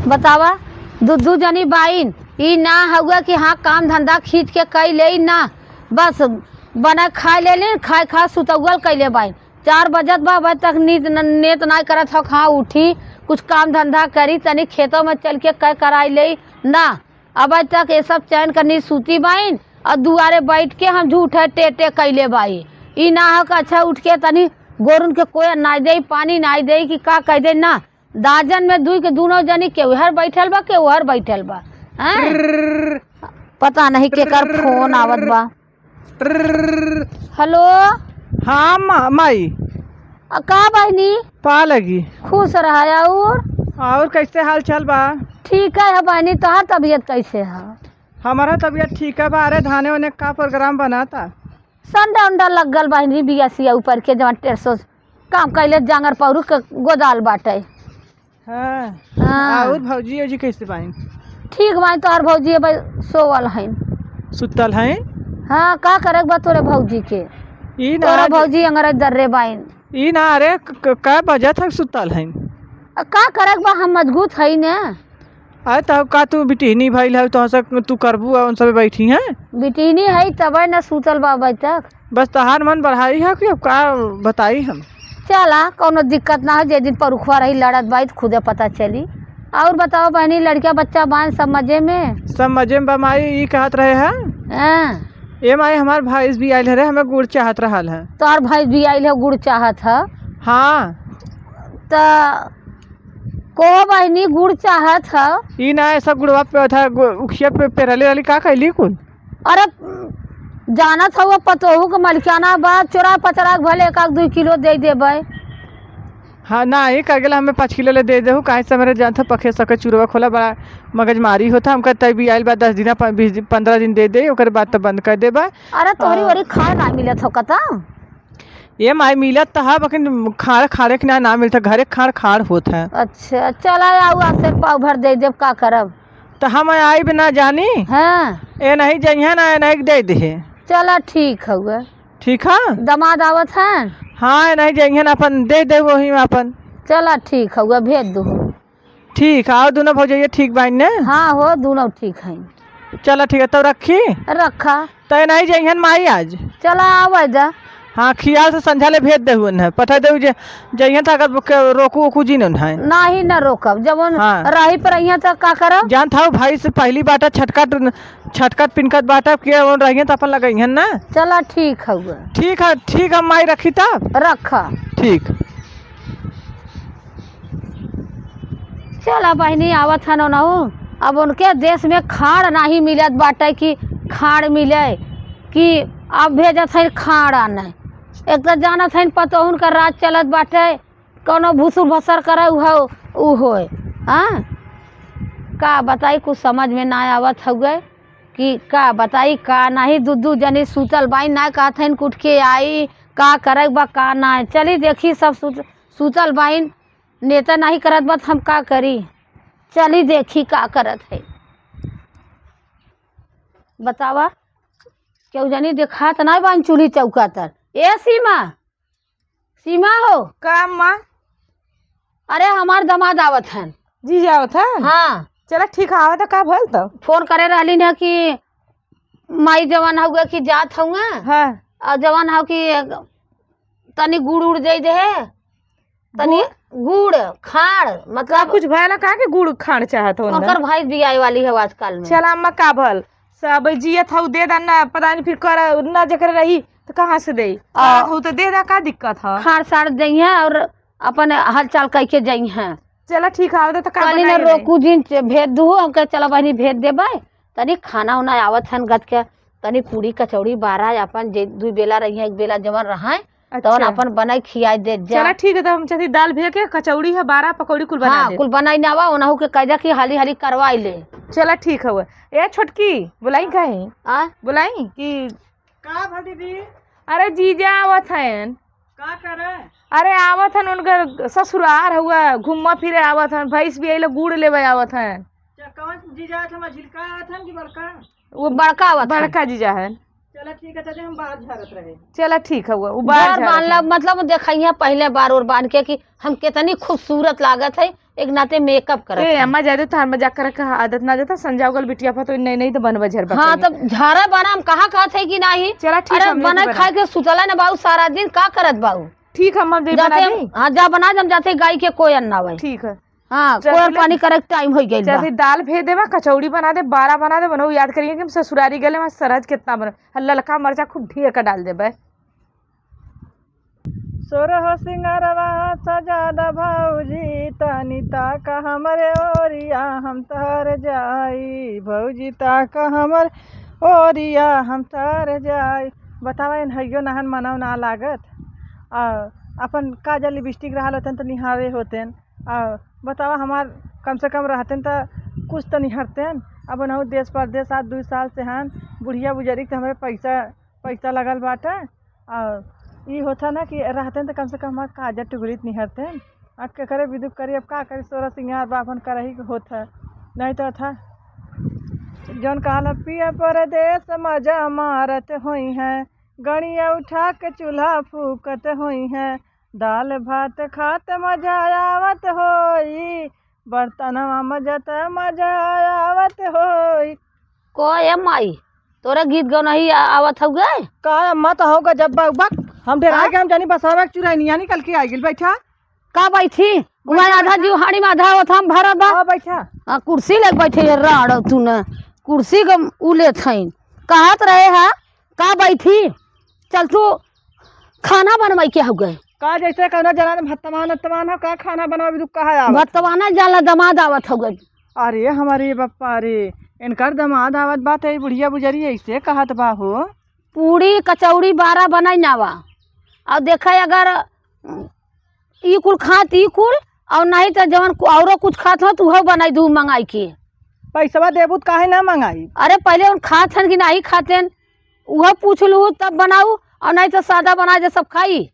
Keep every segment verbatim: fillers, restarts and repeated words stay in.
बतावा, दू दू जनी बाइन, ई ना हउआ कि हाँ, काम धंधा खींच के कई लेई ना, बस बना खाए ले लेन, खाए खा सुतौल कइले बाइन। चार बजत बा, अबे तक नींद न-, नेत नाय करत हक, हाँ, उठी, कुछ काम धंधा करी, तनी खेतों में चल के कै कराई लेई ना। अबे तक ये सब चैन क नींद सूती बाइन और दुआरे बैठ के हम झूठे टेटे कइले बाई। ई ना हो कि अच्छा उठ के तनी गोरुन के कोयर नाय देई, पानी नाय देई कि का कह दे ना। दाजन में दुई के दूनो जनी के उहर बैठल बा, के उहर बैठल बा। हैं? पता नहीं केकर फोन आवत बा। हेलो। हाँ, मा-, माई। अ, का बहिनी? पा लगी। खुश रहा। और? और कैसे हाल चाल बा? ठीक है, है बहिनी, तोहार तबीयत कैसे है? हमारा तबीयत ठीक है बा। अरे, धाने ओने का प्रोग्राम बनाता? संडा उंडा लग गल बहिनी, बियसिया ऊपर के जवन टेढ़ सौ काम कैले जांगर पौरू के गोदाल बाटे। हाँ। हाँ। और भौजी, औजी कैसे बाइन? ठीक बाइन, तोहर भौजी अब सोवल हइन। सुतल हइन? हाँ, का करे के बा तोरे भौजी के? ई ना तोरा जे भौजी अंगरे दर्रे बाइन। ई ना, अरे, क-, क-, कै बजे तक सुतल हइन? आ, का करे के बा, हम मजगूत हई ने। अरे, तब का तू बिटिहनी भइल हउ, तो हंस तू करबू, आ उन सब बैठी हैं? बिटिहनी हई, तबे न सुतल बा अबे तक। बस तहार मन बढ़ाई है कि अब का बताई हम? चला, कौनो दिक्कत ना हो, जे दिन परुखवा रही लड़त बाई, त खुदे पता चली। और बताओ बहनी, लड़का बच्चा बान सब मजे में? सब मजे में बा माई, ई कहत रहे हैं। हाँ। ए माई, हमार भैंस भी आइल है रे, हमें गुड़ चाहत रहल है। तोहर भैंस भी आइल है, गुड़ चाहत है? हाँ। त को बहनी गुड़ चाहत है? ई ना, ऐसा गुड़वा पे था, गु-, उखिया पे पेरले रहली, का कैली कुल? अरे, जानत हउआ, पतोहू के मलिकाना बा, चोरा पचरा के भले एक आध दुई किलो दे देबै। हाँ, नाही, का गेला हमें पाँच किलो ले दे देहु, काहे से हमरे जानत ह पखे सके चुरवा खोला बड़ा मगजमारी होता, हमका तय भी आइल बा दस दिना, प-, बीस दिन, पन्द्रह दिन दे दे, ओकरे बाद त बंद कर देबा। अरे, तोहरी हाँ। ओरी खाए ना मिलत हो कता? ए माई, मिलत त है, लेकिन खाड़, खाड़े के ना, ना मिलत है, घरे खाड़, खाड़ होत है। अच्छा, चला आऊ, आपसे पाव भर दे देब, का करब? त हम आइब ना जानी। हाँ। ए नहीं जइहे ना, ए नहीं दे दे। चला ठीक हउआ। ठीक है? दामाद आवत हैं? हाँ, ए नहीं जइहे ना, अपन दे दे वही में अपन। चला ठीक हउआ, भेज दू। ठीक है, और दोनों भौजैया ठीक बाइन ने? हाँ हो, दोनों ठीक हैं। चला ठीक है, तब रखी? रखा। त ए नहीं जइहन माई आज? चला आवे जा। हाँ, खियाल से संझा ले भेज देहु उन्हें, पठा देहु जे जइहन त अगर के रोकू ओकू जी न उन्हें। नाही न रोकब, जब उन हाँ। राही पर अइहन त का करब? जानत हउ भाई से पहली बाटा छटकत, छटकत पिनकत बाटा के उन रहिहन त अपन लगइहन ना। चला ठीक हउआ। ठीक है, ठीक है माई रखी तब। रखा। ठीक। चला बहिनी, आवत हन ओनहु। अब उनके देश में खाड़ नाही मिलत बाटे कि खाड़ मिले, कि अब भेजत हइन खाड़ आने। एक त जानत हइन पतोहुन का राज चलत बाटे, कौनो भुसुर भसर करे उहो, उ होए। हाँ? का बताई, कुछ समझ में ना आवत हउए कि का बताई, का नाही। दू दू जनी सूतल बाइन, ना कहत हइन कि उठ के आई, का करे बा, का ना। चली देखी सब सूत-, सूतल बाइन। नेता नाही करत बा त हम का करी? चली देखी का करत है। बतावा, केहू जनी देखात नाही बाइन चूल्ही चौका तर। ए सीमा, सीमा हो। का अम्मा? अरे हमार दामाद आवत हन। जीजा आवत हन? हाँ। चला ठीक है, आवत है, का भल तब? फोन करे रहलिन है कि माई जवान हउए कि जात हउए। हाँ। और जवान हउ कि तनी गुड़ उड़ दे दे। तनी गुड़? गुड़, खाड़, मतलब कुछ भया ना, का के गुड़ खाड़ चाहत हो ना? ओकर भाई बियाहे वाली है आजकल में। चला अम्मा, का भल? सब जियत हउ, दे दा ना, पता नहीं फिर कर ना जेकर रही त कहाँ से देई? आ, करत हउ त दे दा, का दिक्कत ह? खाड़ साड़ जइहें और अपन हालचाल कह के जइहें। चला ठीक है, आवत त का कहली ना बनाई रही? रोकू जिन, भेज दू, हम कहे चला बहिनी भेज देबै। तनी खाना उना आवत हन गत के, तनी पूड़ी कचौड़ी बारा अपन जे दुई बेला रही है, एक बेला जवन रहाय, तवन अच्छा। अपन बनाई खियाई दे जा। चला ठीक है, तो हम चलती दाल भे के कचौड़ी है, बारा पकौड़ी कुल बना हाँ, दे। कुल बनाई ना आवा, ओनहु के कह जा कि हाली हाली करवाई ले। चला ठीक है। ए छोटकी, बुलाई काहे? आ? बुलाई कि का भा दीदी? अरे जीजा आवत हन। का करे? अरे आवत हन, उनकर ससुरार हुआ, घूमा फिरे आवत हन, भैंस भी अइले, गुड़ लेवे आवत हन। अच्छा, कौन जीजा आवत हन, झिलका आवत हन कि बड़का? वो बड़का आवत हन। बड़का जीजा हन। चला ठीक है, तदे हम बाहर झारत रहे। चला ठीक है, वो बाहर घर झारत बांध ला, हन। मतलब देखइया पहले बार और बांध के कि हम कितनी खूबसूरत लागत है, एक नाते मेकअप करत ए, है। अम्मा, जादे तोहार मजाक करे के आदत ना जाता, संजा उगल बिटिया पतोह नहीं, नहीं तो बनबा झरबा हाँ, कहीं। तब झारा बना, हम कहाँ कहत है कि नाही? चला, ठीक अरे, है, हम लेके बने बना। खाए के सुतला ना बाऊ, सारा दिन का करत बाऊ? ठीक है, हम, हम दे बना जाते दे। हाँ, जा बना दे, हम जाते गाय के कोई अन्ना आवे। ठीक है। हाँ, चल, कोई ले। पानी करे के टाइम हो गइल चल, बा। फिर दाल भेज देबा, कचौड़ी बना दे, बारा बना दे, बनऊ याद करिए कि हम ससुरारी गले में सरहज कितना बन, ललका मरचा खूब ढेर का डाल देबे। सोरहो सिंगारवा सजा द भौजी, तनी ताक हमरे ओरिया हम तर जाई। भौजी ताक हमरे ओरिया हम तर जाई। बतावा, एनहइयो नहन मनव ना लागत। आ, अपन काजल लिपस्टिक रहल होतेन त निहारे होतेन। आ, बतावा, हमार कम से कम रहतेन त कुछ त निहरतेन। अब ओनहु देश परदेश आज दुइ साल से हन, बुढ़िया बुजरिक त हमरे पैसा, पैसा लगल बाटे। और ई होता ना कि रहते हैं तो कम से कम हमार काजर टुकड़ी निहरते हैं। अब केकरे बिदुक करी, अब का करी, सोरा सिंगार बाभन करही के होत है, नहीं तो था जौन कहला पिया परदेस मजा मारत होई है, गड़िया उठा के चूल्हा फूकत होई है, दाल भात खात मजा आवत होई, बर्तनवा मजत मजा आवत होई। को ए माई, तोरे गीत गौनही आ-, आवत हउगे? का अम्मा, तो हउगा जब बक बक, हम डेरा हाँ? के हम जानी बसावा के चुरैनिया निकल के आ गइल। बैठा। का बैठी? वहाँ बैठा, आधा बैठा। जीव हाड़ी में आधा होत हम भरा बा। हाँ, बैठा। आ, कुर्सी लेके बैठे है, राड़ तू न। कुर्सी के उ लेत हईन। कहत रहे हा, का बैठी? चल तू खाना बनवाई के हउगे। का जैसे कौनो जना ने भत्तवान उत्तवान हो, का खाना बनावे तू कहा आवत? भत्तवाना जाला दमाद आवत हउगे। अरे हमारे बप्पा रे, इनकर दमाद आवत बा त ई बुढ़िया बुजरी ऐसे कहत बा हो। पूड़ी कचौड़ी बारा बनाई ना बा। और देखा अगर ई कुल खात ई कुल, और नहीं तो जवन कु-, औरो कुछ खात हो तो उहो बनाई दू मंगाई के। पैसवा देबू त काहे ना मंगाई? अरे पहले उन खात हन कि नहीं खाते हन, उहो पूछ लू तब बनाऊ, और नहीं तो सादा बना दे सब खाई।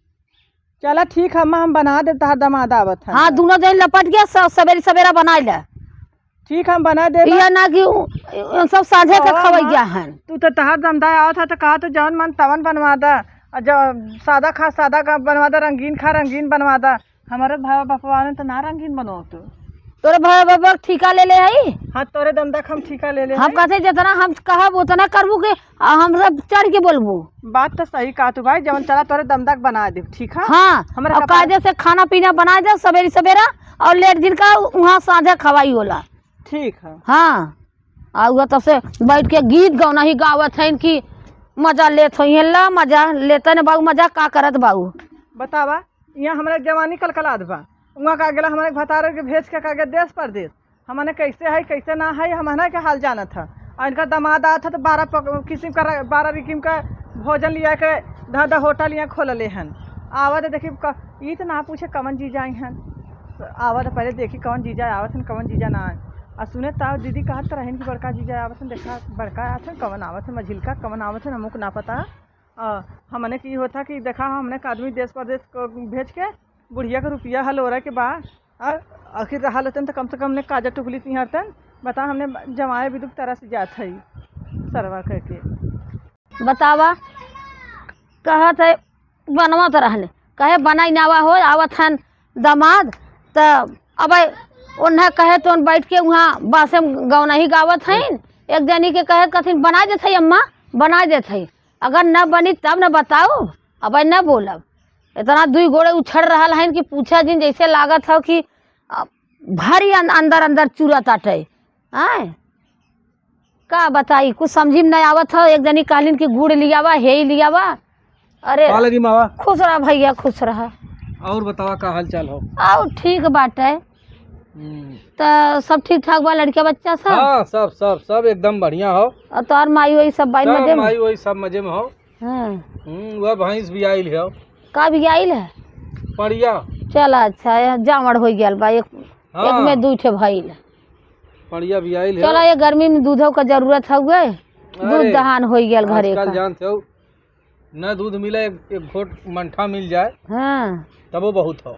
चला ठीक है, हम, हम बना दे, तहार दमाद आवत है। हाँ, दोनों जन लपट गया, स-, सवेरे सवेरा बना ले। ठीक, हम बना देबा। इहे ना कि उ, उ सब साझे के हाँ, खवैया हाँ। हन। तू तो तहार दमदा आवत है तो कहा तो जौन मन तवन बनवा दा। और जो सादा खा सादा का बनवा दा, रंगीन खा रंगीन बनवा दा। हमारे भाई बपवा ने तो ना रंगीन बनवा तू। तोरे भाई बपवा ठिका ले ले हई? हाँ, तोरे दमदा के हम ठिका ले ले हम हई। कहते जितना हम कहब उतना करबू के, आ, हम सब चढ़ के बोलबू। बात तो सही कहा तू भाई, जवन चला तोरे दमदा के बना दे, ठीक है? हाँ, हमरे और कपार कायदे से खाना पीना बना दे सवेरे सवेरा, और लेट दिन का उहाँ साझे खवाई होला। ठीक है। हाँ, आ उहे तब से बैठ के गीत गौनही गावत हईन कि मजा लेत होइहें। ला मजा लेते न बाऊ, मजा का करत बाऊ? बतावा, यहाँ हमरा जवानी कलकलात बा, उहाँ का गेला हमारे भतार के भेज के का गे देश परदेश। हमने कैसे है, कैसे ना है, हमने के हाल जानत है। और इनका दमाद आवत है तो बारह पक-, किस्म का र-, बारह रिकिम का भोजन लिया के धा धा होटल यहाँ खोल ले हन। आवा तो देखी क-, ई तो ना पूछे कवन जीजा आई हन। आवा तो पहले देखी कवन जीजा आवत हन, कवन जीजा ना आए। आ सुने ताव दीदी कहत रहन कि बड़का जीजा आवत हन, देखा बड़का आवत हन, कवन आवत हन, मझिलका कवन आवत हन, हमको ना पता। आ, हमने की होता कि देखा हमने का आदमी देश परदेश को भेज के बुढ़िया के रुपया हलोरा के बा, आ, आखिर रहल होतन तो कम से कम ने काजर टुकली तिहारतन। बता हमने जमाए बिदुक तरस जात है सरवा कह के। बतावा, कहत है बनवत रहले, कहे बनाई नावा हो, आवत हन दमाद, त अब उन्हें कहे तो बैठ के उहाँ बासे में गौनही गावत हईन। एक जनी के कहे कथिन, "बनाई देत हई अम्मा, बनाई देत हई, अगर न बनी तब न बताऊ, अब न बोलब।" इतना दुई गोड़े उछड़ रहल हईन कि पूछा जिन, जैसे लागत हौ कि, अ, भारी अन-, अंदर अंदर चुरत आटे। आय? का बताई, कुछ समझी में नहीं आवत ह। एक जनी कहलिन कि गुड़ लियावा, हेई लियावा। अरे, का लगी मावा? खुश रहा भैया, खुश रहा। और बतावा, का हाल चाल हो? और ठीक बाटे। हम्म। त सब ठीक ठाक बा, लड़का बच्चा सब? हाँ, सब, सब, सब एकदम बढ़िया हो। और तोहर माई वही सब बाइन सब मजे में? माई वही सब मजे में हो। हाँ। हम्म, वह भैंस भी आइल है। का भी आइल है? पड़िया। चल अच्छा, जावड़ हो गया बा, एक, हाँ। एक में दू ठे भइल। पड़िया भी आइल है। चला, ये गर्मी में दूधो का जरूरत हउए। दूध अरे, दहान होइ गयल घरे आजकल का। जानत हो, न दूध मिले, एक, एक घोट मंठा मिल जाए, हाँ। तबो बहुत हो।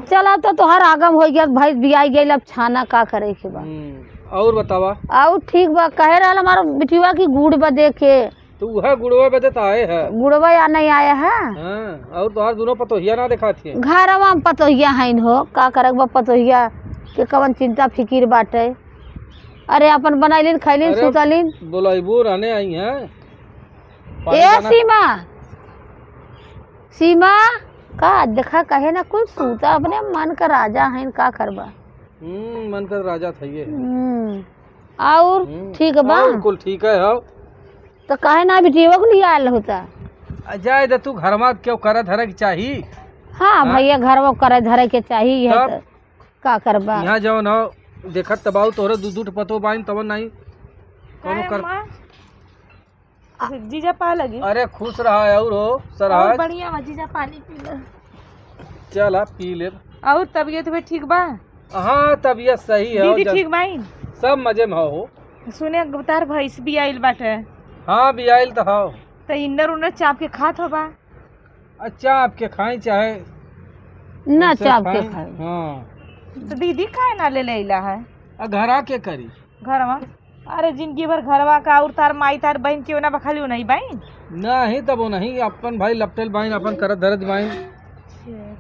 चला, तो तोहार आगम होइ गयल, भैंस बियाई गइल, अब छाना का करे के बा। हम्म, और बतावा? और ठीक बा, कहे रहल हमार बिटिया की गुड़ बा देखे। तो उहे गुड़वा बदे त आए है। गुड़वा या नहीं आया है? हाँ, और तोहार दोनों पतोहिया ना देखात है। घरवा में पतोहिया हईन हो, का करक बा पतोहिया? के कवन चिंता फिकिर बाटे। अरे, अपन बनाइलिन, खैलिन, अरे, सुतलिन। बोलैबो रहने आई हैं। पानी ए दाना सीमा, सीमा, का देखा, कहे ना कुछ, सूता अपने मन का राजा हैं, का करबा? हम्म, मन का राजा था ये। हम्म, और हम्म, ठीक बा? और कुल ठीक है हो। तो काहे ना बिटिया के लिए आयल होता? आ, जाए दे तू, घर में क्यों करे धरे के चाही? हाँ हाँ? भैया, घर में करे धरे के चाही है तब? तो का करबा? यहाँ जौन हो, देखत त बाऊ तोहरे दू दू ठो पतो बाइन, तवन नहीं कौनो काहे कर अम्मा? जीजा पा लगी। अरे खुश रहा और हो, और सरहज। बढ़िया बा जीजा, पानी पी ले। चल, आप पी ले। और तबीयत भी ठीक बा? हाँ, तबीयत सही है। दीदी जब ठीक बाइन? सब मजे में हो। सुने, तार भैंस भी आइल बाटे। हाँ, भी आइल तो हो। तो इन्नर उन्नर चाप के खात हो बा? आ, चाप के खाई चाहे ना ऐसे चाप के खाई। खाई। हाँ। तो दीदी काहे ना ले ले अइला है? आ, घरा के करी? घरवा? अरे, जिंदगी भर घरवा का और तार माई, तार बहन के ना बखाली, नहीं बहन? नहीं, तब वो नहीं, अपन भाई लपटल बहन, अपन करत धरत बहन।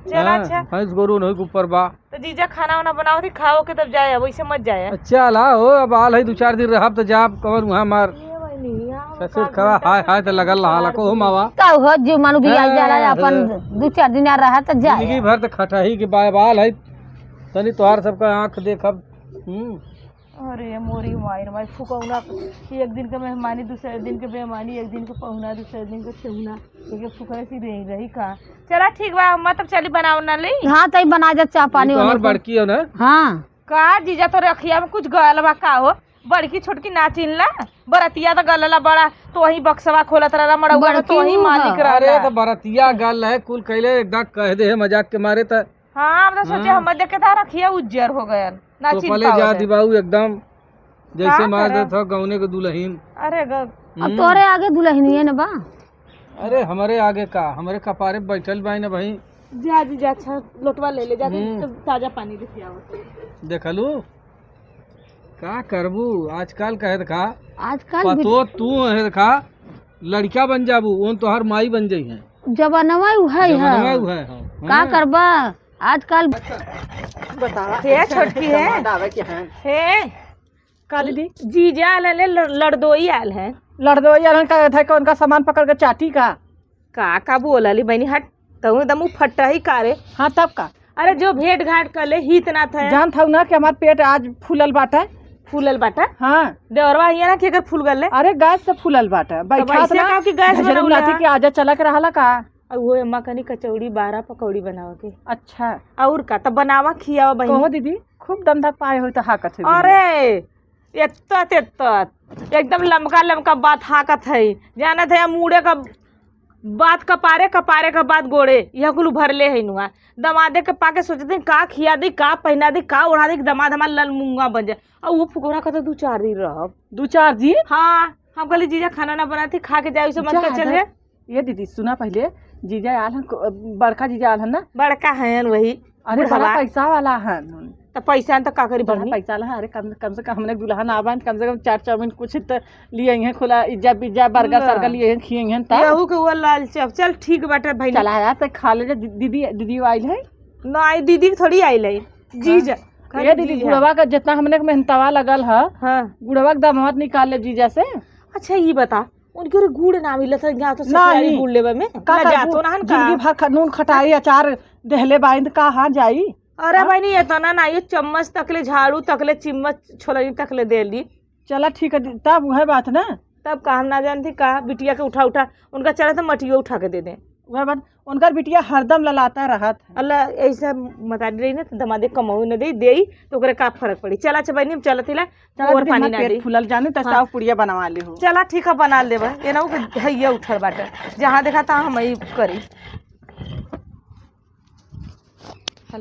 चला, हाँ, अच्छा। भैंस गोरू नहीं के ऊपर बा। तो जीजा खाना वाना बनाओ थी, खाओ के तब जाए, वैसे मत जाए। अच्छा ला हो, अब आल है, दो चार दिन रहब तो जाब, कवर वहाँ मार। ससुर खवा, हाय, हाय, तो लगल रहा ला, को हो मावा। का हो, जो मानू भी आई हाँ, जाला, अपन हाँ। दो चार दिन आ रहा तो जाए। जिंदगी भर तो खटही के बा-, बाल है, तनी तोहार सबका आँख देखब। हम्म। अरे मोरी माई रे माई, फुकौना, एक दिन के मेहमानी, दूसरे दिन के बेमानी, एक दिन के पहुना, दूसरे दिन के ठेहुना, एक फुकरे सी रही, रही का? चला ठीक बा, अम्मा तब चली बनाओ ना ले। हाँ, तई बना जा चाह पानी तोहर वानी कुल। बड़की हो ना? हाँ। का जीजा, तो रखिया में कुछ गल बा का हो? बड़की छोटकी ना चिन्हला? बरतिया तो गलला बड़ा, तो वही बक्सवा खोलत रहला, मड़उआ में तो बड़की वही ऊ मालिक ह। रहला। अरे, तो बरतिया गल है, कुल कैले एक दाग कह दे है मजाक के मारे त। हाँ, हम तो सोचे हाँ। हम देख के तार अखिया उज्जर हो गयल, ना तो चिन्ह पहले पावत जा है। दिबाऊ एकदम, जैसे का मार करे? देत हो गौने के दुल्हन। अरे ग-, अब हम्म। तोरे आगे दुल्हनिए न बा। अरे, हमरे आगे का, हमरे कपारे बैठल बाई न भाई। जा जी, जा, अच्छा, लोटवा ले ले, जा, हम्म। तो ताजा पानी लेके आओ। देखलू, का करबू, आजकल कहे देखा, आजकल पतो बिट- तू है देखा, लड़का बन जाबू, ओन तोहार माई बन जइहैं। जमानवा उहै है। जमानवा उहै है, हाँ। का हाँ। करबा? आजकल बतावा। हे छोटकी है। दावे के हैं। हे। का दीदी? जीजा आल है, लड़-, लड़दोई आल है। लड़दोई आल है, का था कि उनका सामान पकड़ के चाटी का? का, का बोलली बहनी, हट, तहु एकदम मुँह फट्टा ही का रे। हाँ, तब का? अरे जो भेंट घाट कर ले, हित नात है। जानत हऊ ना कि हमार पेट आज फूलल बाटे। फूलल बाटे? हाँ। देवरवा हिया ना कि एकर फूल गल ले? अरे गैस से फूलल बाटे। तब बैठा ऐसे ना, का कि गैस झझरू बनौले लाठी है? के आजा चला के रहला का? अब वो अम्मा कनी कचौड़ी बारा पकौड़ी बनावे के। अच्छा। और का, तब बनावा खियावा बहनी। कहो दीदी, खूब दंधा पाए होई त हाकत है अरे, एत्तत, एत्तत, एकदम लमका, लमका बात हाकत है। जानत है, मुड़े का बात कपारे, कपारे का बात गोड़े, यह कुल भरले है नुआ। दमादे के पाके सोचत है, का खिया दी, का पहिना दी, का ओढ़ा दी, दमाद हमार लल मुंगा बन जाए। और वो फुकौना कहता, "दू चार दिन रहब।" दू चार दिन? हाँ, हम कहली, "जीजा खाना ना बनाती, खा के जाए, उसे मत जा, कर चल जा। रे।" ये दीदी, सुना पहले, जीजा आल हन, को-, बड़का जीजा आल हन ना? बड़का हन वही, अरे, बुढ़वा। बड़ा पैसा वाला हन। त पैसा न त का करी बड़ा बहिनी? पैसा वाला है, अरे, कम, कम से कम हमने दुल्हन आवन, कम से कम चाट चाउमीन कुछ त लिए हैं, खुला इज्जा बिज्जा, बर्गर ना। सर्गर लिए हैं, खिए हैं, तब। यहू के वो लालच, अब चल ठीक बाटे बहिनी। चला यार, त खा ले जा, दी-, दीदी, दीदी आइल है? ना, आई दीदी थोड़ी आइल है, जीजा। हाँ। खाली ये दीदी, जीजा। बुढ़वा का जितना हमने के मेहनतवा लगल है, हाँ। बुढ़वा के दामवा निकाल ले जीजा से। अच्छा, ये बता, उनके रे गुड़ ना मिलत है, यहाँ तो ससुरारी नहीं। गुड़ लेवे में। का ना करबू? जातो ना हन का? जिंदगी भर ख-, नून खटाई अचार देहले बाइंद का हाँ जाई? अरे हाँ? बहनी, इतना ना, ये चम्मच तकले, झाड़ू तकले, चिम्मच छोलनी तकले दे ली। चला ठीक है, दि-, तब वह बात ना। तब का हम ना जानती का, बिटिया के उठा उठा, उनका चला तो मटियो उठा के दे दे। वह बात, उनकर बिटिया हरदम ललाता रहत है। अल्लाह, ऐसा मतारी रही ना, तो दमादे कमाऊ न दे, देई, तो ओकरे का फर्क पड़ी। चला, अच्छा बहनी, हम चलत हिला, चला और दीदी, पानी हमार ना पेट दे। फूलल जाने, त हाँ। साग पुड़िया बनवा ले हो। चला, ठीक है, बना लेबे। ये ना हो कि हैया उठल बाटे, जहाँ देखा तहाँ हम ही करी।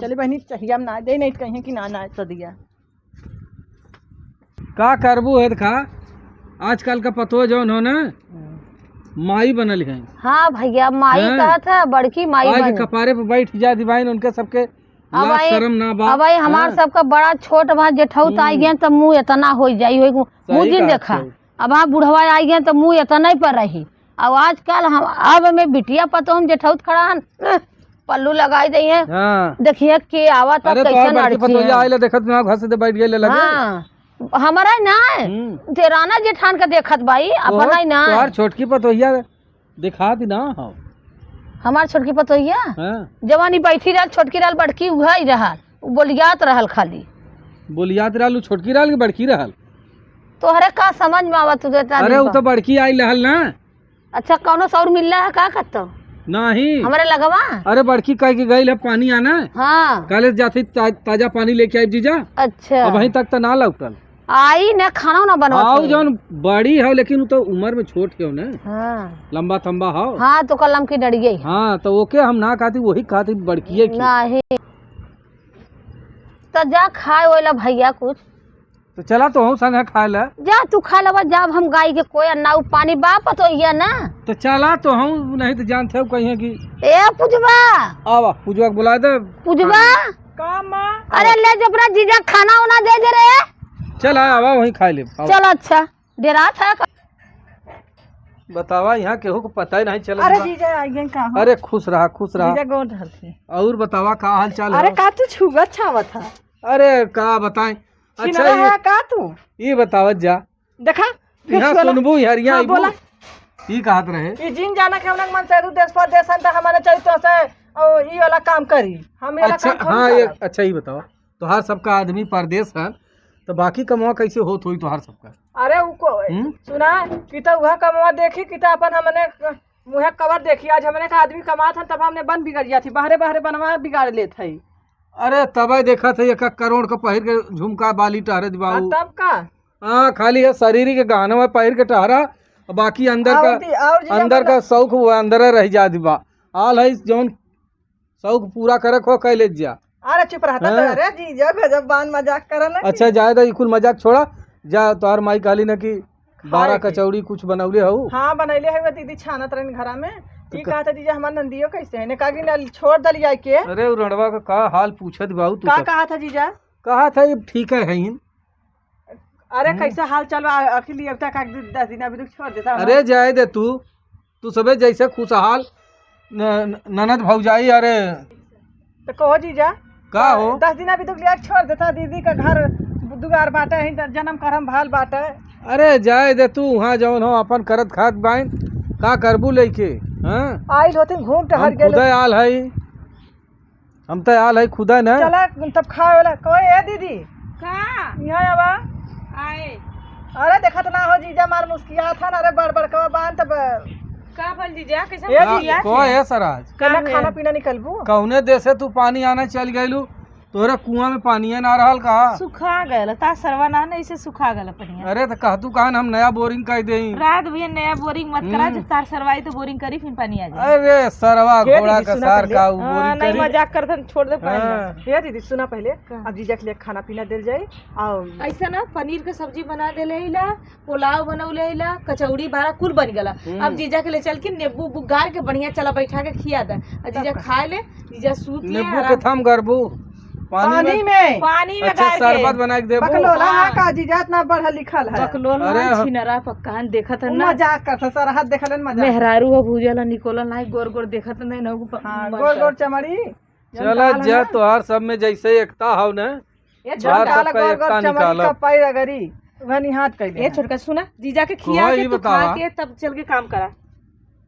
चली बहनी, चाहिया ना दे, नहीं कहीं कि ना, ना सदिया। का करबू है खा, आजकल का पतो जौन हो ना, हम्म। माई बनल है। हाँ भैया, माई हैं? कहत है, बड़की माई आज बन। कपारे पे बैठ जा दिवाइन, उनके सबके अब लाज आई, शरम ना बा। अब आई हमार हाँ। सबका बड़ा छोट बा, जेठौत आई हम्म। गया त मुँह इतना हो जाई, हो सही मुँह जिन कहत देखा। हो। अब हाँ बुढ़वा आई गया त मुँह इतना ही पर रही। अब आजकल हम, अब में बिटिया पतो हम जेठौत खड़ा हन, पल्लू लगाई दई है। हाँ। देखिए के आवत, अरे, तोहार कैसन बड़की अड़की पतोहिया है। आइला, देखत ना, घर से दे बैठ गइले लगे। हाँ, हमारा ही ना है। हम्म। देराना जेठान का देखत बाई, तोहार, अपना ही ना तोहार है। छोटकी पतोहिया दिखात ना हो। हमार छोटकी पतोहिया? हाँ। जवानी बैठी रहल, छोटकी रहल, बड़की उहइ रहल। उ बोलियात रहल खाली। बोलियात रहल, उ छोटकी रहल कि बड़की रहल? तोहरे का समझ में आवत, तू देता अरे, नहीं उ बा। तो बड़की आइल रहल ना। अच्छा, कौनो सौर मिलला है का कत्तो? नहीं। हमरे लगवा? अरे, बड़की कह के गइल है पानी आना। हाँ। कहले जाती ता-, ताजा पानी लेके आइब जीजा। अच्छा। अबहीं तक तो ना लौटल। आई ने खाना ना बनवत आओ है। जौन बड़ी है, लेकिन उ तो उम्र में छोट है ना। हाँ। लंबा तंबा हो। हाँ, तो कलम की डरिये है। हाँ, तो ओके हम ना कहती, वही कहती बड़किए की। नहीं। तो जा खाए ओला भैया कुछ। तो चला तो हम संग खाए ला। जा तू खा लेबा, जाब हम गाई के कोई ना, उ पानी बा पतोहिया ना। तो चला तो हम, नहीं तो जानते हो कहीं कि ए पुजवा। आवा, पुजवा के बुला दे। पुजवा। का माँ? अरे ले जो अपना जीजा खाना उना दे दे रे। चल, आ, आवा, वहीं खाए ले, आवा। चल, अच्छा, डेरा था का? बतावा, यहाँ केहू को पता ही नहीं चला अरे बा। जीजा, आइए का हो? अरे खुश रहा, खुश रहा। जीजा गोड़ धरते। और बतावा, का हाल चाल अरे है? का तू छुआ छावत है? अरे का बताएं। अच्छा, छिनरा ये, है का तू? ये बतावत जा। देखा, फिर यहाँ सुनला। सुनबू, हरिया हाँ, आइबू। बोला। ई कहत रहे। ई जिन जाना के हमने मन से दू देश परदेश हम तो हमारे चरित्र से, और ई वाला काम करी। हम ये वाला अच्छा, काम थोड़ी हाँ, ये, करब। अच्छा, ई बतावा, तोहार सबका आदमी परदेश है, तो बाकी कमवा कैसे होत होई तोहार सबका? अरे, उ को, हम्म? सुना, कि तो वह कमवा देखी, कि तो अपन हमने मुँहे कवर देखी। आज हमने का आदमी कमात हन, तब हमने बन बिगड़ जाती, बाहरे, बाहरे बनवा बिगाड़ लेत है। अरे, तबे देखत है, एक, एक करोड़ का पहिर के झुमका बाली टहरत बा हाँ, उ। तब का? हाँ, खाली है शरीर के गहनवा पहिर के टहरा, बाकी अंदर का, और दी-, और जी अंदर का शौक वो अंदर रह जात बा। आल है जौन शौक पूरा करे को कह ले जा। अरे चुप रहता तो, हाँ। अरे जीजा गजब बान मजाक करन ना अच्छा, कि। जाए दा, ई कुल मजाक छोड़ा। जा, तोहार माई कहली ना कि खाए बारह के। कचौड़ी कुछ बनौले हऊ? हाँ, बनैले है वो दीदी छानत रहन घरा में। तो ई क- कहा था जीजा हमार नंदियो कैसे है? ने कहा कि ना छोड़ दलिया के। अरे, उ रंडवा का, का हाल पूछत बाऊ तू का सब? कहा था जीजा? कहा था ये ठीक है, है ही। अरे, हम्म। कैसे हाल चाल बा? अखिल अब तक दस दिन अभी तक छोड़ देता हूँ। अरे, जाए दे तू, तू सबे जैसे खुशहाल न-, न-, ननद भौजाई, अरे। तो कहो जीजा। का हो? दस दिन अभी तक लिया छोड़ देता, दीदी का घर दुआर बाटे, ही जन्म करम भाल बाटे। अरे, जाए दे तू, वहाँ जौन हो अपन करत खात बाइन, का करबू लइके, हाँ? आइल होती घूम टहर हम गेल। खुदे आल है। हम त आल है खुदा न। चला तब खाए वाला। कहो ए दीदी। का? यहाँ आवा। आए। अरे देखत ना हो जीजा मार मुस्किया था ना, अरे बड़ बड़ कवा बांध तब। का भल जीजा, कैसे ए मुस्किया जीजा। को है सराज? कहला का खाना है? पीना निकलबू? कौने देश से तू पानी आने चल गइलू? तोहरे कुआं में पानिये ना रहल का? सुखा गयल, ता सरवा ना, ना, इसे सुखा गयल पनिया। अरे, त कहतू कहन हम नया बोरिंग कर देई। रात भैया नया बोरिंग मत करा, हम्म। जब तार सरवाई तो बोरिंग करी, फिर पानी आ जाए। अरे, सरवा हे घोड़ा दीदी, का सुना सार पहले। का उ हाँ, बोरिंग नहीं, करी। मजाक करत हन, छोड़ दे पानी। हाँ। हे दीदी, सुना पहले, का? अब जीजा के लिए खाना पीना देल जाए, और ऐसा ना, पनीर के सब्जी बना देले ही ला, पुलाव बनौले ही ला, कचौड़ी बारा कुल बन गला। हम्म। अब जीजा के ले चल के नींबू उब्बू गार के बढ़िया चला बैठा के खिया दे। आ जीजा तब का? खाए ले, जीजा सूत ले नींबू आराम के थम गरबू। पानी पानी में? में। पानी में अच्छा, गार के। शरबत बना के देबू? बकलोला हाँ। है का जीजा, इतना बढ़ल लिखल है। बकलोल अरे ना, हो। छिनरा पक्कान देखत है उ ना। मजाक करत है, सरहद देखल है, मजाक। मेहरारू हो भूजल निकोलन नाही, गोर गोर देखत नहीं ना, उ प-, हाँ, मन गोर गोर करत। चमड़ी। चला जनता जा, है ना? तोहार सब में जैसे एकता हव ना, ए, तोहार जनता सबका गोर गोर एकता चमड़ी निकालब। का पैर अगरी, वहनी हाथ कैले ए, हैं। छोटका सुना, जीजा के खिया तोहा के ई तू खा बतावा। के तब चल के काम करा।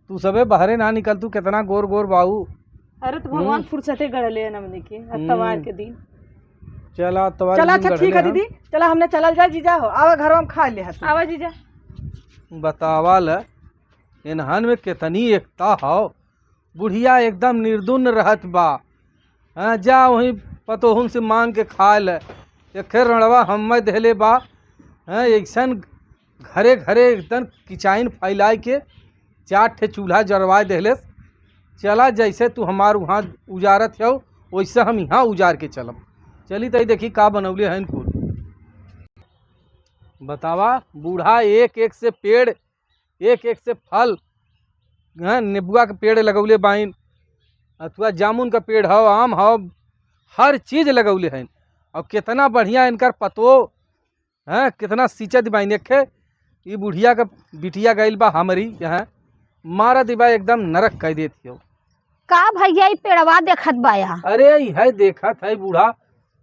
तू सबे बाहरे ना निकल, तू कितना गोर गोर बाऊ। अरे तो भगवान हम्म। फुर्सते गढ़ले है हमने के, हम्म। अतवार के दिन। चला, अतवार के चला, दिन अच्छा, ठीक है गढ़ले हैं। दीदी, चला, हमने चलल जाए, जीजा हो, आवा घर में खा ले हस। आवा जीजा। बतावा ल, इन्हन में कितनी एकता हो। बुढ़िया एकदम निर्दुन्न रहत बा। हाँ, जा वहीं पतोहुन से मांग के खा ले। एखे रंड़वा हम्मे देले बा। हाँ, ऐसन घरे घरे एकदम किचाइन फैलाए के चार ठे चूल्हा जरवाए देहलेस। चला, जैसे तू हमार वहाँ उजारत हौ, वैसे हम यहाँ उजार के चलब। चली तई देखी का बनौले हैं कुल। बतावा, बूढ़ा एक एक से पेड़, एक एक से फल, हैं, नेबुआ के पेड़ लगौले बाइन, अथवा जामुन का पेड़ हौ, आम हौ, हर चीज लगौले हैं। और कितना बढ़िया इनकर पतो हैं, कितना सींचत बाइन। एखे ई बुढ़िया के बिटिया गइल बा हमरी यहाँ, मारत बा, एकदम नरक कइ देत हियो। का भइया, ई पेड़वा देखत बाया? अरे, ई है देखत है बूढ़ा,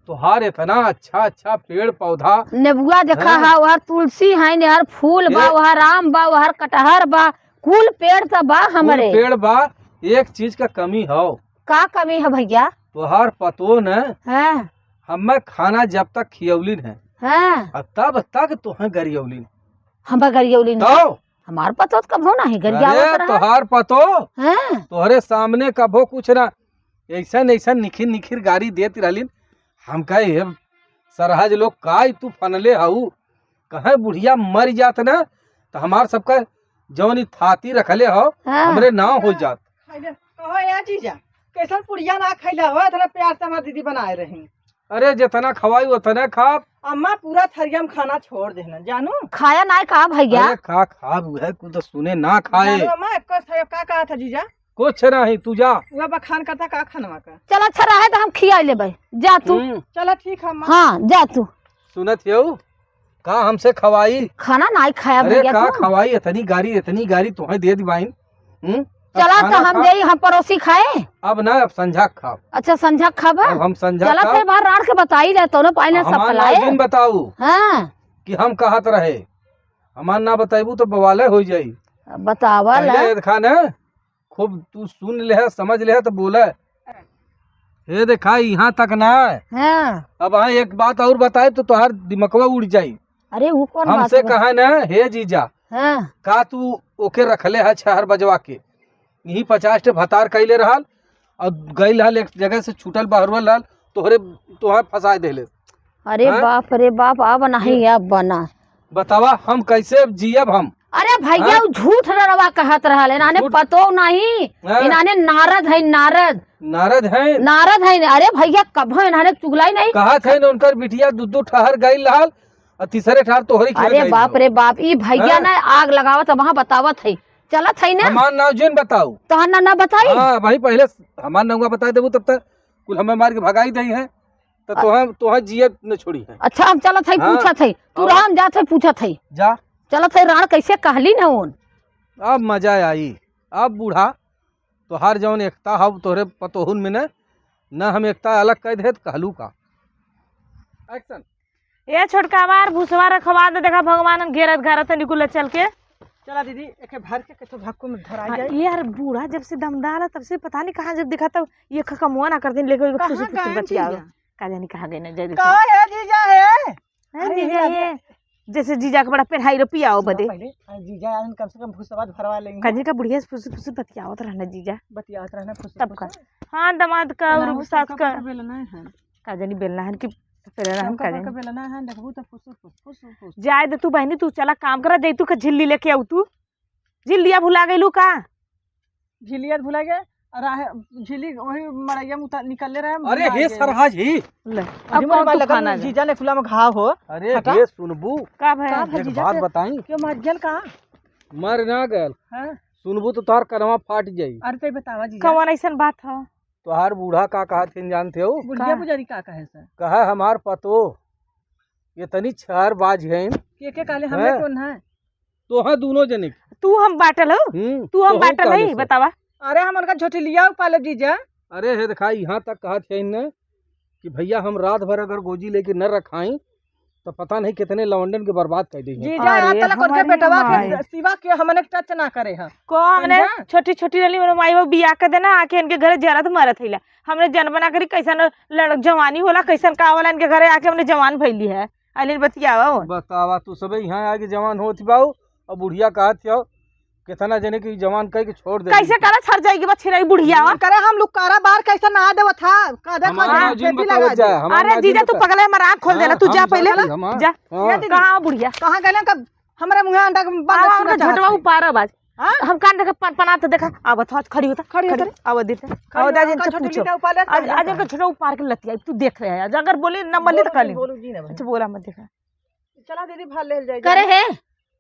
तोहार इतना अच्छा अच्छा पेड़ पौधा। नेबुआ देखा हाँ। है, वहर तुलसी है, नेहर फूल बा, ए? वहर आम बा, वहर कटहर बा, कुल पेड़ त बा कुल हमरे। पेड़ बा, एक चीज का कमी हौ। का कमी है भइया? तोहार पतो न, हाँ। हमें खाना जब तक खियौलिन है, हाँ। आ तब तक तोहें गरियौलिन। हम गरियौलिन है? तो? हमार पतो त कभो नहीं अरे, गरियावत रहा। तोहार पतो? हाँ। तोहरे सामने कभो कुछ ना, ऐसन ऐसन निखिर निखिर गारी देत रहलिन। हम कहे, "हे सरहज लोग, का ई तू फनले हऊ? कहे बुढ़िया मर जात ना, त हमार सबका जौन ई थाती रखले हो, हाँ। हमरे नाव हो जात।" खैले, कहो ए जीजा, कैसन पुड़िया ना खैला हो, इतना प्यार से हमार दीदी बनाए रही। अरे, जितना खवाई उतने खाब। अम्मा पूरा थरिया में खाना छोड़ देहन, जानू। खाया नाय का भइया? अरे, का खाब, उहे कुल तो सुने ना खाए। जानू अम्मा, एक का, का कहा था जीजा? कुछ नहीं, तू जा। वह बखान करता का खानवा का। चल, अच्छा रहे त हम खिया लेबै, जा तू। हम्म। चला ठीक है अम्मा। हाँ, जा तू। सुनत हऊ, का हमसे खवाई? खाना नाय खाया अरे, भइया का तू। खवाई? इतनी गारी, इतनी गारी तोहें दे दिवाइन। हम्म? अब चला खाना तो हम खा। जाई, हम परोसी खाए। अब ना, अब संझा खाब। अच्छा, संझा खाबा? अब हम संझा चला खाब। फिर बाहर राड़ के बताई ले, तोनो पाइले अब सब हमार पलाए। नाव जिन बताऊ हाँ। कि हम कहत रहे। हमार ना बताइबू तो बवाले हो जाई। बतावा पहले ला। ये देखा ना, खूब तू सुन ले, समझ ले तो बोले। हे देखा, यहाँ तक ना है। हाँ। अब हाँ, एक बात और बताए तो तोहार दिमकवा उड़ जाई। अरे, वो कौन बात हमसे बा? कहा ना, "हे जीजा, हाँ। का तू ओके रखले है छहर बजवा के? यही पचास ठे भतार कैले रहल और गइल हल एक जगह से छूटल बहरुअल रहल, तोहरे, तोहर फंसाए देले।" अरे हाँ? बाप रे बाप, अब नहीं, ये अब बना। बतावा, हम कैसे अब जियब हम? अरे भइया, हाँ? उ झूठ रड़वा कहत रहल, इन्हाने झूठ? पतो नहीं, हाँ। इन्हाने नारद है, नारद। नारद है? नारद है। अरे भइया, कभो इन्हाने चुगलाई नहीं। कहत है न, उनकर बिटिया दू दू ठहर गइल रहल, और तीसरे ठहर तोहरी खिया अरे गइल बाप रहल। रे बाप, ई भइया हाँ? ना आग लगावत, वहाँ बतावत है, चलत है ना। हमार नाव जिन बताऊ। तोहर नाव ना बताई? हाँ, वही पहले हमार नौवा बताई देबू, तब तक कुल हमें मार के भगाई दई है। तो आ- तोहे, तोहे जियत न छोड़ी है। अच्छा, हम चलत है, हाँ। पूछत है। तू और? रहा, हम जात है, पूछत है। जा। चलत है, राण कैसे कहली न ओन। अब मजा आई। अब बूढ़ा, तोहार जौन एकता हव तोहरे पतोहुन में न, न हम एकता अलग कह देत कहलू का। Action। ए छोटका बार भूसवा रखवा दे, देखा भगवान घेरत घारत है निकुल चल के। चला दीदी, एके भर के केथो भक्कू में धराई हाँ, जाए। ये यार बूढ़ा जब से दमदाल है, तब से पता नहीं कहाँ जब देखा तब ये खकमुआ ना कर दिन, लेके कहाँ फुसुर फुसुर गए बतियावे। जीजा? का जानी कहाँ गए ना, जय देखो। का है जीजा है? हैं, अरे, जीजा ये ये। जैसे जीजा के बड़ा पेन्हाई रो पियाओ सुनो बदे। पहले, आ, जीजा आइन कम से कम भूसवा भरवा लेंगे। का जी का बुढ़िया से फुसुर फुसुर बतियावत रहना जीजा। बतियावत रहना फुसुर तब का? फुसुर। हाँ, दामाद का और बनाओ, सास सबका का। पक्का बेलना है। का जानी बेलना है कि पेलना है, सबका का पक्का जानी। बेलना है, देखबू तो फुसुर फुसुर, फुसुर फुसुर। जाए दे तू बहनी, तू चला काम करा, जाई तू का झिल्ली लेके आऊ तू। झिल्लिया भुला गइलू का? झिल्लिया भुला गए, और राह, झिल्ली वही मड़ैया में उतार, निकलले रहे, अरे भुला हे गए। सरहा जी। ले, अरे अब मोरे कौन माई तू लगा खाना में ले? जीजा ने खुला में घाव हो। अरे हटा। हे सुनबू, का भय? का भय एक जीजा बात के? बताई? क्यों मर गल का? मर ना गल। हाँ। सुनबू तो तोहार कनवा फाट जाई। अरे तो बतावा जीजा। कवन ऐसन बात ह? तोहार बूढ़ा का कहत हन जानते हो? बुढ़िया का? पुजारी का कहे सर? कहे हमार पतो इतनी छहर बाज है। के के काले हमरे हैं? कौन है? तोहा दोनों जने के। तू हम बाटल हो? हम्म, तू हम तोहू बाटल काले है, से। बतावा। अरे हम उनका झोटिलिया पाले जीजा। अरे हे देखा, यहाँ तक कहत है इनने कि भैया हम रात भर अगर गोजी लेके न रखाई तो पता नहीं कितने लवंडन के बर्बाद कर दी है। जीजा, अरे, यहाँ तलक उनके हमारी बेटवा के माई। सिवा के हमने टच ना करे है। को हमने समझा? छोटी छोटी रहली, मेरे माई बाबू बियाह कर देना, आके इनके घरे जरत मरत हैला। हमने जन बना करी कैसन लड़-, जवानी होला, कैसन का होला, इनके घरे आके हमने जवान भइली है। अलिन बतियावा हो। बतावा, तू सबे यहाँ आके जवान होत बाऊ, और बुढ़िया कहत हो, कितना जने की जवान कह के छोड़ दे। कैसे करा छर जाएगी बछिरई बुढ़िया? करे हम लोग कारा बार कैसे ना देवत था, का देखो हमारा जी, नाव जिन चेपी बतावत लगा जाए, दे। हमारा अरे नाव जिन जीजा, तू बता। पगले में आँख खोल देला, हाँ, तू जा हम पहले। जानत हई, हम, जा। हाँ। कहाँ बुढ़िया? कहाँ गइलन का हमरा मुँहे अंडा के बंद आवा, सुना उनका चाहत झोटवा है। उपार अब आज। हाँ? हम कान देखा पन, पनात देखा। आवत हो, आज खड़ी होता, खड़ी खड़ी होता। आवा दीदी। खड़ी आवा होता, दादी, उनका इनसे छोटी पूछो। लिटा उपार आज, आज इनका झोटवा उपार के लतिया, तू देख रहे है। अगर बोले न मल्ली तो बोलू काली। बोलू जी ना भाई। अच्छा, बोला मत देखा। चला दीदी, भार ले जाए। करे है?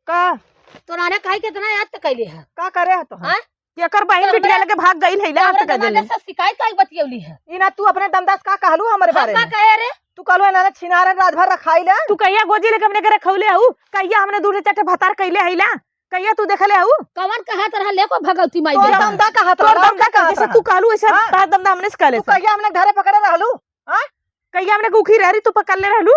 का? तोरा ने काहे के इतना याद त कैले है? का करे है तो? हाँ? एकर बहिन तो बिटिया हमरा, लेके भाग गइल है, तो ले हमरा हाथ कर दमाद देले। से शिकायत काहे बतियौली है? ई ना तू अपने दमदास का कहलू हमरे हम बारे का में? कहे रे? तू कहलू है ना छिनारे रात भर रखाई ले। तू कहिया गोजी लेके हमने के रखौले हऊ? कहिया हमने दूर से चट्टे भतार कैले है ला? कहिया तू देखले हऊ? कवन कहत रहा, ले को भगवती माई तोर देखा। धंधा कहत तोर रहा, धंधा का कहत जैसे रहा। तू कहलू, वैसे हाँ। तोर धंधा हमने से कहले तू से। कहिया हमने घरे पकड़े रहलू? हाँ? कहिया हमने उखी रहरी, तू पकड़ ले रहलू?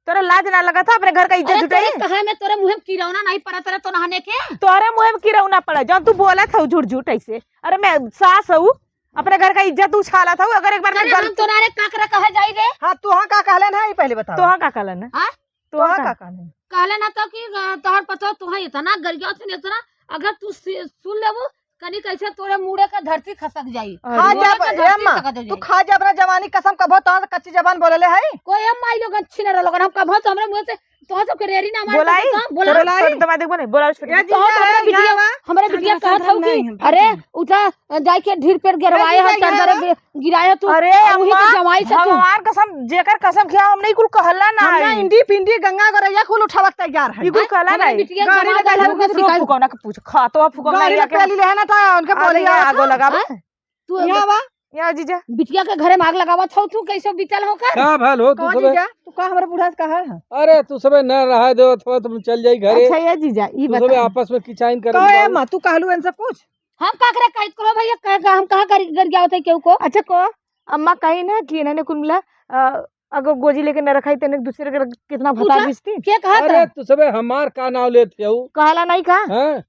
तोरा लाज ना लगा था अपने घर का इज्जत अरे, जुटाई? तोरे कहे में तोरे मुँह में किरौना नहीं पड़त रहे तो नहाने के? तोरे मुँह में किरौना पड़ा, जौन तू बोलत हऊ झूठ झूठ ऐसे। अरे, मैं सास हऊ, अपने घर का इज्जत उछालत हऊ। अगर एक बार मैं अरे, गल- हम तोरा रे का करे कहे जाई रे? हाँ, तोहा का कहले ना, ई पहले बताओ। तोहा का कहले ना? हाँ? तोहा तोहा का? का कहले? कहले ना तो कि, अ, तोहर पतो तोहा इतना गरिया थे, इतना, अगर तू सु-, सुन लेबू, कनी कैसे तोरे मुड़े का धरती खसक जाई। अरे। खा मुड़े जा, का ए धरती अम्मा, खसक जाई। तू खा जा अपना जवानी कसम, कबो तोहार कच्ची जबान बोलले है? कोई अम्मा ई लोगन छिनरा लोगन, हम कबो तो हमरे मुँह से तोहर सबके रेरी ना मार बोलाई? के तो बोला। तोरे, बोलाई? तोरे दमाद के बोले, बोलाओ छोटी। ए तो जीजा, हमरे ए बिटिया, यहाँ बा। हमरे बिटिया कहत हऊ कि, नहीं है, अरे, उठा, जाए के ढीर पेड़ गिरवाए ए हो, जीजा, चंदर यहाँ बा। गिराए तू, अरे और वही अम्मा, के जमाई से तू। भगवान कसम, जेकर कसम खिया, हमने ई कुल कहला ना हम ना है। इंडी पिंडी गंगा गोरैया कुल उठावत तैयार है। ई कुल कहला हमरे ना है। बिटिया गाड़ी जमाई लगा के लगा फुकौना के पूछ, खा तो फुकौना गाड़ी लिया में के। पेली ले है ना, तो उनके अरे बोली यहाँ आओ आगो तो। लगावा। हाँ? तू यहाँ बा। यहाँ जीजा। बिटिया के घरे में आग लगावत हो तू, कैसे बीतल हो कर? का भल हो तू कौन सबे? जीजा? तू का हमरे बूढ़ा से कहा है? अरे तू सबे न रहा दो, थोड़ा तुम चल जाई घरे। अच्छा ये जीजा, ई तू सबे बता। आपस में किचाइन कर कहो ए माँ, तू कहलू इनसे पूछ। हम का करे, कह, कहो भैया, कह, कह, हम कहाँ कर, कर गया होता है केहू को? अच्छा को, अम्मा कही ना कि इन्होंने कुल मिला, अ, अगर गोजी लेके न रखाई, तेने दूसरे के कितना भतार पूछा? बिस्ती? के कहा अरे, था? तू सबे हमार का नाव लेत हऊ? कहला नहीं का? हैं?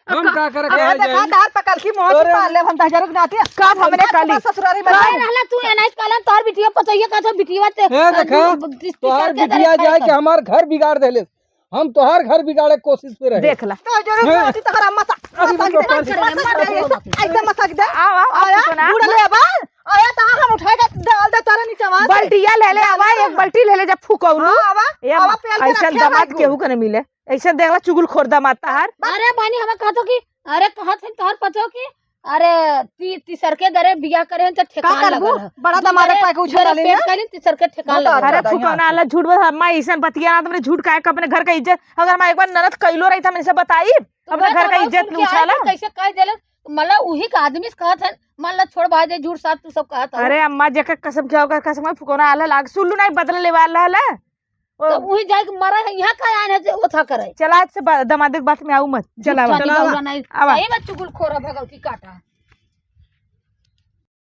हम अब का करे अब कहा अरे, देखा, जाई? तार पकड़ की मुँह से अरे। पाल ले, हम दस हजार रुपया नाते। का हमने हम काली? बस ससुरारी में कहे जाई। रहला तू, ए नहीं कहला, तोहर बिटिया पतोहिया का तो बिटिया ते, ए, देखा, अ, तीस, तीस तोहर हजार बिटिया एक जाए के एक। हमार घर बिगाड़ देले। हम तोहार घर बिगाड़े के कोशिश पे रहे। देख ला। तो जरूर हैं? बात ही तोहरा मसा-, अरे मसा बाप रे, दे, मसा दे, मसा दे। ऐसे मसा दे। आओ, आओ, आओ, आया, सुना। बूढ़ ले बा। आया, तो हम उठाए के डाल दे तारा नीचे वहाँ से। बल्टिया ले ले, आवा, एक बल्टी ले ले, जब फुकौलू। हाँ, आवा, ए, आवा, पेल के ऐसन रखे दामाद हमारे केहू को। के न मिले। ऐसन देखला चुगलखोर दामाद तहार। अरे बहिनी, हमें कहतो कि, अरे कहत है तोहर पतो कि अरे, ती-, तीसर के दरे बियाह करे हन, त का ठेकान करबू? लगल ह। बड़ा दमादे पाके उछल डाली ना। पेट कैलिन, तीसर के ठेकान लगल ह। अरे, फुकौना आला झूठ बोल, अम्मा, ऐसन बतिया ना, तुमने झूठ काहे का अपने घर का इज्जत, अगर हमार एक बार ननद कैलो रही, त हम इनसे बताई, अपने घर का इज्जत उछाला। कैसे कह देले, मतलब, उही का आदमी से कहत हन, मान ला, छोड़ भाई, जे झूठ साथ तू सब कहत हो। अरे, अम्मा, जेकर कसम खिया, ओकर कसम है, फुकौना आला लाग, सुल्लू नहीं बदला लेवा आला है। ओ। तो उही जाए के मरा है, यहाँ का आए हैं जे ओथा करे। चला, आज से बा-, दमादे के बात में आऊ मत। चला, चुप आवा। चानी बउरा नहीं। आवा। सही में चुगलखोर है भगवती काटा।